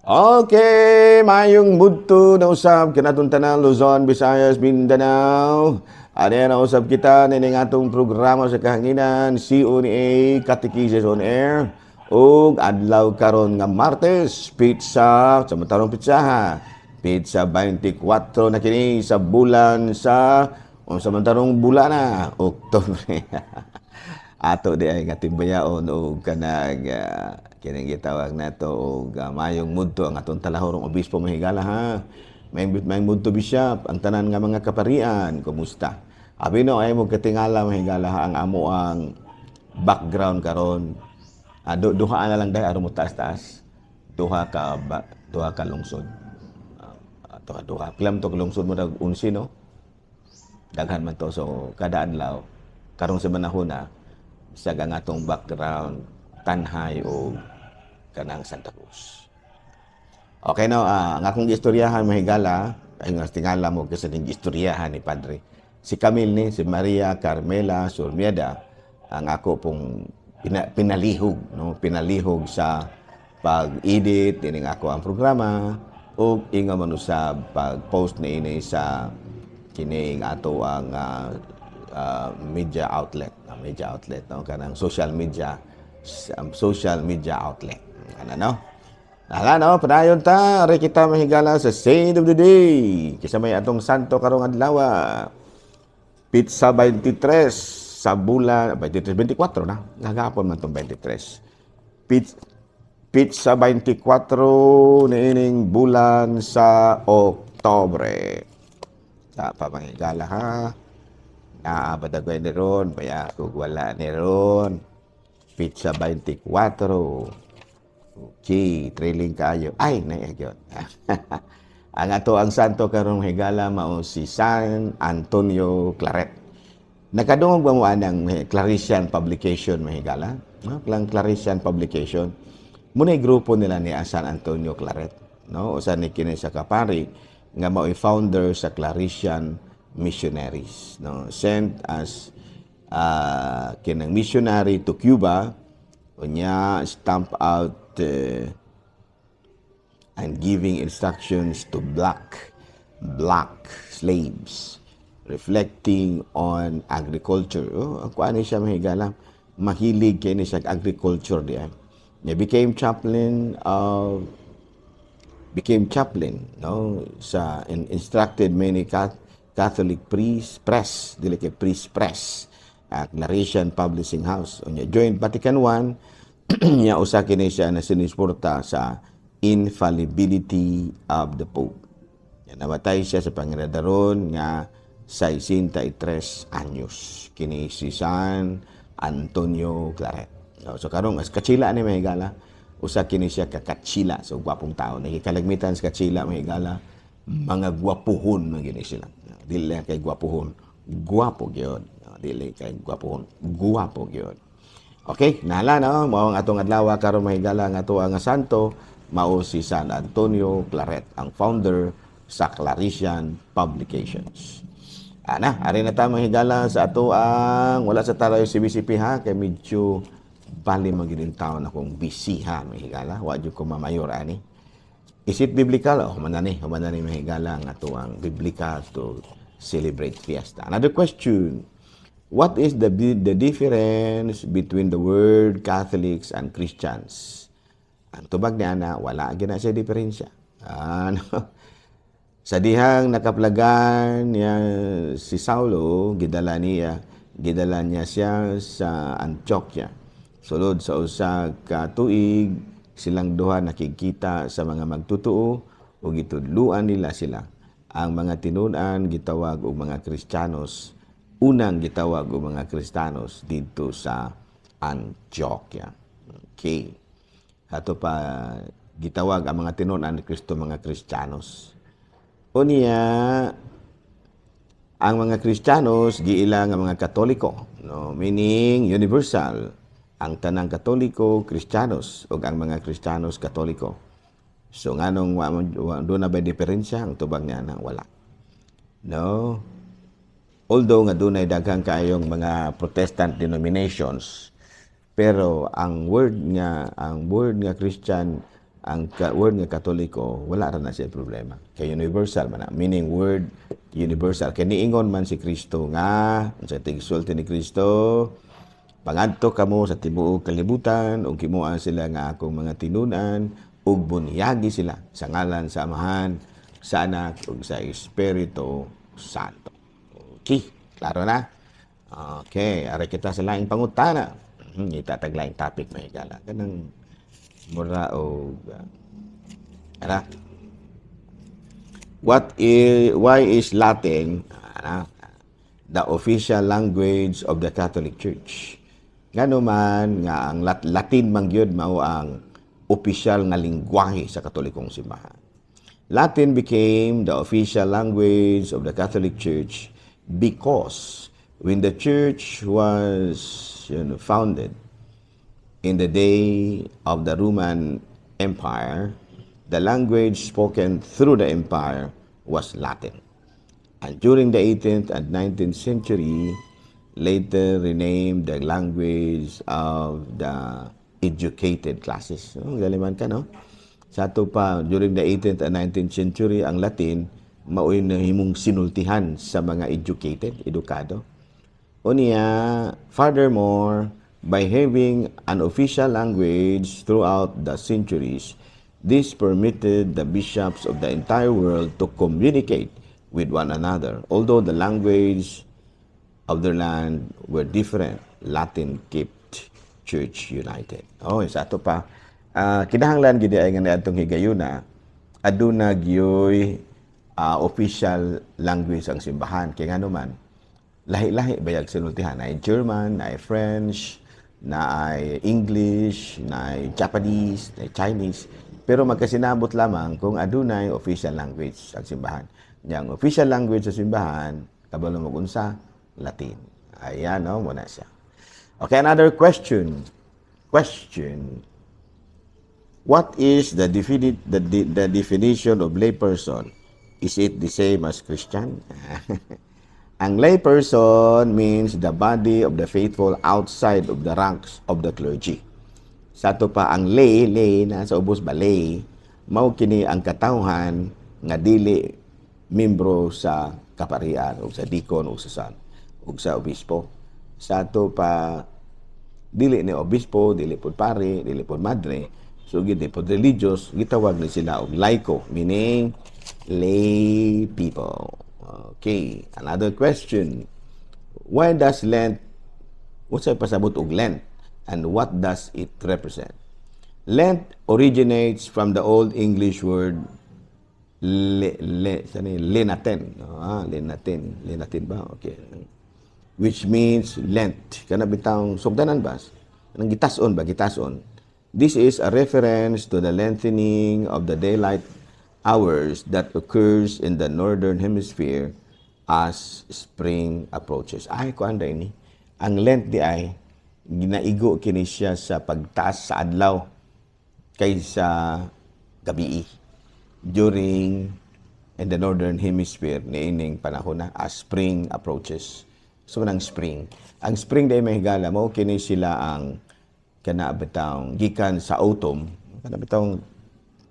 Okay, mayong budto na usab kanatong tanan, Luzon, Visayas, Mindanao. Ano na usab kita nining atong programa sa kahanginan, CONA Catechesis on Air. Ug adlaw karon nga Martes, petsa sa matarong petsa ha. Petsa 24 na kini sa bulan sa o sa matarong bulan na Oktubre. Ato di ay nga timbayaon og kanag kining gitawag nato og mayong mudto ang atong talahorong obispo, mahigala ha. Mayong mudto, Bishop, ang tanan nga mga kaparian, kumusta? Abi no ay mo katingala, mahigala ha, ang amo ang background karon. Duha na lang dahil aron mo taas-taas. Duha ka lungsod. Duha duha. Pila to ka lungsod mo, dag 11, no? Daghan man to, so kada adlaw karong sa manahon na sa ang atong background tanhay o kanang Santa Cruz. Okay no, ang akong gistoryahan, mahigala, ay nga tingala mo kasi ning gistoryahan ni Padre. Si Camille ni, si Maria Carmela Surmieda, ang ako pong pinalihog, no, pinalihog sa pag-edit ining ako ang programa ug inga man usab pag-post niini sa kining ato ang media outlet, no, kanang social media outlet ano, no. Hala no, padayon ta, ari kita, mahigala, sa Saint of the Day. Kisa may atong santo karong adlaw? Petsa 23 sa bulan, 23, 24 na. Nagapon man tong 23. Petsa 24 niining bulan sa Oktobre. Sa pamahigala ha. Naa ba ni ron? Baya kung wala ni ron. Petsa 24. Okay, trailing kaayo. Ay, naiyag yun. Ang ato ang santo karong higala mao si San Antonio Claret. Nakadungog ba mo anang Claretian Publication, mahigala? No? Klang Claretian Publication. Muna grupo nila ni San Antonio Claret. No? Usa ni kini sa kapari nga mao'y founder sa Claretian Missionaries. No? Sent as kinang missionary to Cuba, unya stamp out and giving instructions to black slaves, reflecting on agriculture. Oh, ang kuan ni siya, mahigala, mahilig kay ni siya agriculture diya. Niya became chaplain, no, sa and instructed many Catholic priests press, dili kay priest press, Claretian Publishing House. Unya joined Vatican I. Niya usa kini siya na sinuporta sa infallibility of the Pope. Yan, namatay siya sa panginadaron nga 63 anyos. Kini si San Antonio Claret. So karon as katsila ni, mahigala, usa kini siya ka katsila, so gwapong tao. Nagikalagmitan sa katsila, mahigala, mga gwapuhon man gini sila. Dili lang kay gwapuhon, gwapo gyud. Dili kay gwapuhon, gwapo gyud. Okay, nahala no, mao ang atong adlaw karon, mahigala, nga ato ang santo mao si San Antonio Claret, ang founder sa Claretian Publications. Ana, ari na ta, mahigala, sa ato ang wala sa tarayo CBCP ha, kay medyo bali man gid taon akong busy ha, mahigala, wa jud ko mamayor ani. Is it biblical? Oh, human na ni, mahigala, ang ato ang biblical to celebrate fiesta. Another question. What is the difference between the word Catholics and Christians? Ang tubag ni ana, wala gina siya diferensya. Ano? Sa dihang nakaplagan niya si Saulo, gidala niya siya sa Antioquia. Sulod sa usa ka tuig, silang duha nakikita sa mga magtutuo ug gitudluan nila sila. Ang mga tinun-an gitawag og mga Kristiyanos, unang gitawag og mga Kristiyanos didto sa Antioquia. Okay. Ato pa gitawag ang mga tinun-an ni Kristo mga Kristiyanos. Unya ang mga Kristiyanos giila nga mga Katoliko, no, meaning universal. Ang tanang Katoliko Kristiyanos ug ang mga Kristiyanos Katoliko. So nganong wa duna ba diferensya? Ang tubag niya na wala. No. Although nga dunay daghang kaayong mga Protestant denominations, pero ang word nga Christian Ang word nga Katoliko, wala ra na siya problema. Kay universal man na. Meaning word universal. Kay niingon man si Kristo nga, sa tigsulti ni Kristo, "Pangadto kamo sa tibuok kalibutan ug himoa sila nga akong mga tinunan ug bunyagi sila sa ngalan sa Amahan, sa Anak ug sa Espiritu Santo." Okay, klaro na? Okay, ari kita sa laing pangutana. Itatag laing topic, mga higala. Kanang mura og ara. What is why is Latin ana, the official language of the Catholic Church? Ngano man nga ang Latin man gyud mao ang opisyal nga lingwahe sa Katolikong simbahan? Latin became the official language of the Catholic Church because when the church was founded in the day of the Roman Empire, the language spoken through the empire was Latin. And during the 18th and 19th century, later renamed the language of the educated classes. No, galiman ka, no? Sa ato pa, during the 18th and 19th century, ang Latin, mao'y nahimong sinultihan sa mga educated, edukado. Unya, furthermore, by having an official language throughout the centuries, this permitted the bishops of the entire world to communicate with one another. Although the language of their land were different, Latin kept church united. Oh, sa ato pa, kinahanglan gid ay nga niadtong higayuna aduna gyoy official language ang simbahan, kay ngano man lahi-lahi bayag sinultihan, ay German, ay French, na ay English, na ay Japanese, na ay Chinese, pero magkasinabot lamang kung adunay official language ang simbahan. Yang official language sa simbahan, kabalo mo unsa? Latin. Ayan, no, muna siya. Okay, another question. Question. What is the definition of layperson? Is it the same as Christian? Ang layperson means the body of the faithful outside of the ranks of the clergy. Sa ato pa, ang lay, lay, nasa ubos ba, lay, mao kini ang katawhan nga dili membro sa kaparian o sa deacon o sa san o sa obispo. Sa ato pa, dili ni obispo, dili pod pare, dili pod madre, so gid pod religious, gitawag ni sila og laiko, meaning lay people. Okay, another question. Why does Lent, what's pasabot og Lent and what does it represent? Lent originates from the Old English word le, le, saan yun? Lenaten. Ah, lenaten. Lenaten ba? Okay. Which means Lent. Kana bitang sugdanan ba? Anong gitason ba? Gitason. This is a reference to the lengthening of the daylight hours that occurs in the northern hemisphere as spring approaches. Ay, kuan ni. Ang Lent di ay ginaigo kini siya sa pagtaas sa adlaw kaysa gabii during in the northern hemisphere niining panahon na as spring approaches. So nang spring. Ang spring day, may higala mo kini sila ang kana bitawng gikan sa autumn, kana bitawng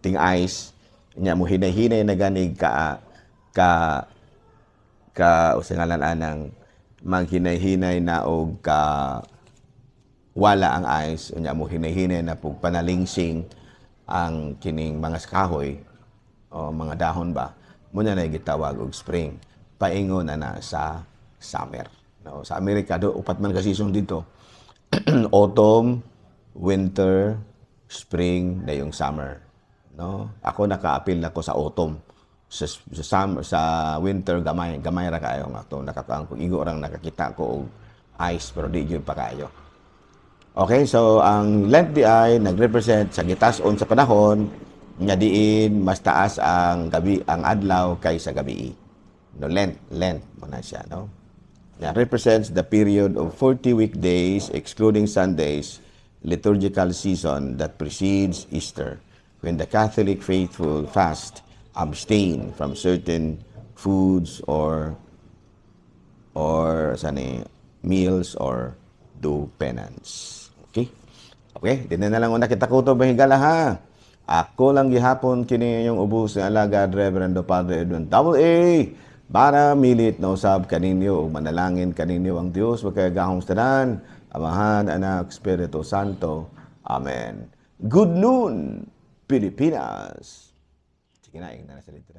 ting ice nya mo hinay-hinay na ganig ka ka ka usa ngalan anang maghinay-hinay na og ka wala ang ice, unya mo hinay-hinay na pug panalingsing ang kining mga kahoy o mga dahon ba mo na gitawag og spring, paingon na na sa summer, no? Sa Amerika do upat man ka season dito: autumn, winter, spring, na yung summer, no? Ako nakaapil na ko sa autumn. Sa summer, sa winter, gamay gamay ra kaayo nga to nakakaang kung igo orang nakakita ko og ice, pero di gyud pa kaayo. Okay, so ang Lent di ay nagrepresent sa gitason sa panahon nga diin mas taas ang gabi, ang adlaw kaysa gabi. No, Lent, Lent mo na siya, no? That represents the period of 40 weekdays excluding Sundays, liturgical season that precedes Easter, when the Catholic faithful fast, abstain from certain foods or sani meals or do penance. Okay? Okay, di na lang una kita kutob, higala, ha. Ako lang gihapon kini inyong ubos nga alagad, Reverendo Padre Edwin Double A, para milit na usab kaninyo ug manalangin kaninyo ang Dios makagagahom sa tanan, Amahan, Anak, Espiritu Santo. Amen. Good noon, Pilipinas. Sige na, ingna na sa dito.